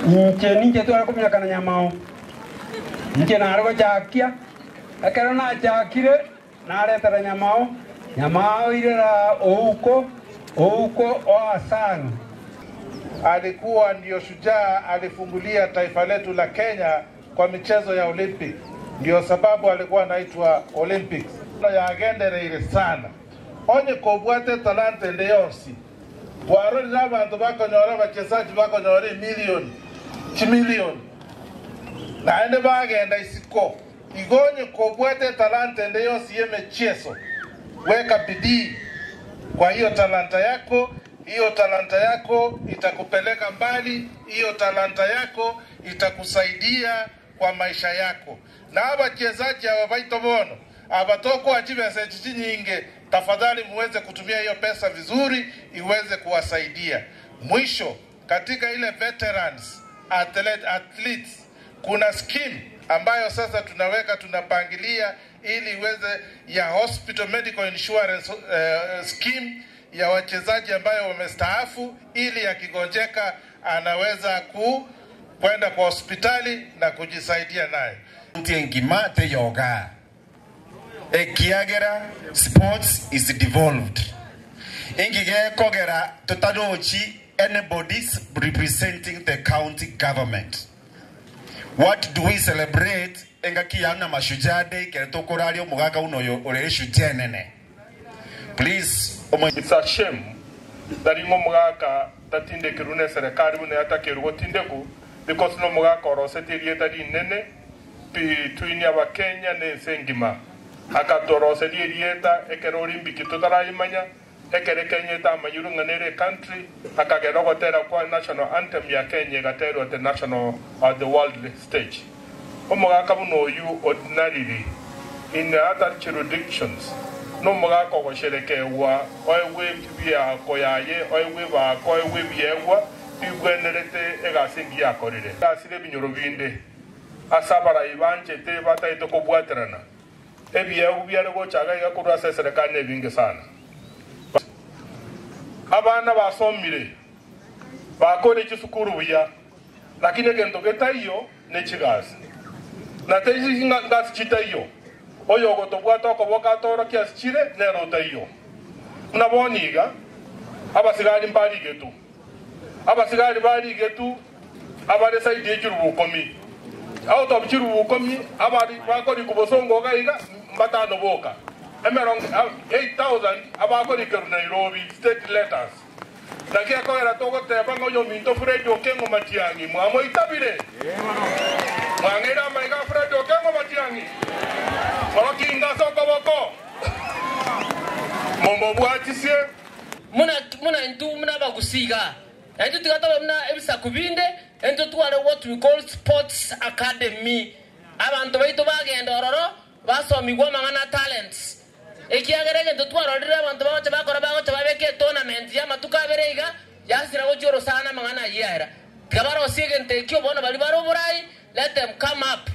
Inche ninche tware komiaka na nyamao, inche nare gochakia, ekero nachakire naretera nyamao, nyamao oirera ouko, ouko oa Asano. Alikuwa ndiyo shujaa alifungulia taifa letu la Kenya kwa michezo ya Olympic, ndiyo sababu alikuwa anaitwa Olympics. Yagendereire sana onye kobwate talanta ende yonsi kwarorire abanto bakonyora abachezaji bakonyora emilioni chimilioni naende bagenda isiko igo onye kobwate talanta ende yonsi y'emechieso weka bidii kwa hiyo talanta yako. Hiyo talanta yako itakupeleka mbali, hiyo talanta yako itakusaidia kwa maisha yako. Na abachezaji aba baito bono abatoko chibesa echi chinyinge, tafadhali muweze kutumia hiyo pesa vizuri, iweze kuwasaidia. Mwisho, katika ile veterans athlete, athletes kuna scheme ambayo sasa tunaweka tunapangilia ili iweze ya hospital medical insurance scheme ya wachezaji ambayo wamestaafu, ili akigonjeka anaweza ku kwenda kwa hospitali na kujisaidia naye. Engima teyoga ekiagera sports is devolved engigekogera totanochi anybody representing the county government. What do we celebrate engaki yana Mashujaa Day kere tokoraria omogaka uno orere shujaa enene? Please. It's a shame that ingo mugaka tatindekiru ne serikali buna yatakiru gotindeku because no mugaka orosete rieta rinene between abakenya ne ense engima akatoroseria erieta ekero Olympic totaraimanya ekere Kenya etamanyirwe ng'a nere country akagera ogotera kwa national anthem ya Kenya egaterwa at the national at the world stage. Omogaka buna oyu ordinarily in other jurisdictions no omogaka ogosherekewa oegwe ebiako yaye oegwe ebako oegwe ebiegwa bigwenerete egasi engiya yakorire asire ebinyoro binde ase abarai banchete bataete kobwaterana ebiegwa biare gochaga iga korwa ase eserekari na ebinge sana. Abana basomire bakore chisukuru buya lakini egento getaiyo nechigasi na ngasi chitaiyo oyo ogotobwata okoboka atoro kiasi chire nero otaiyo naboniga abasigari mbarigetu abasigari barigetu abare saidi echirubukomi out of chirubukomi abari bakori kubosongo gaiga mbatano boka emerongo 8000 abakori keru Nairobi state letters naki akogera togoteba ng'a oyo minto Fred Okengo Matiang'i mwamoitabire mwang'eire amaiga Fred Okengo Matiang'i morokinga ase okoboko momobwatisie muna muna intu muna bagusiga entu tigatoba muna ebisaku binde entu tware what we call sports academy abantu baitu bagenda ororo basomigwa amang'ana talents ekiagera egento twarorire abantu bagocha bakora bagocha babeke tournament ya matuko abere iga yasira gochia orosana amang'ana ayio aera tiga barosie egento ekio bono bari bare oborai let them come up.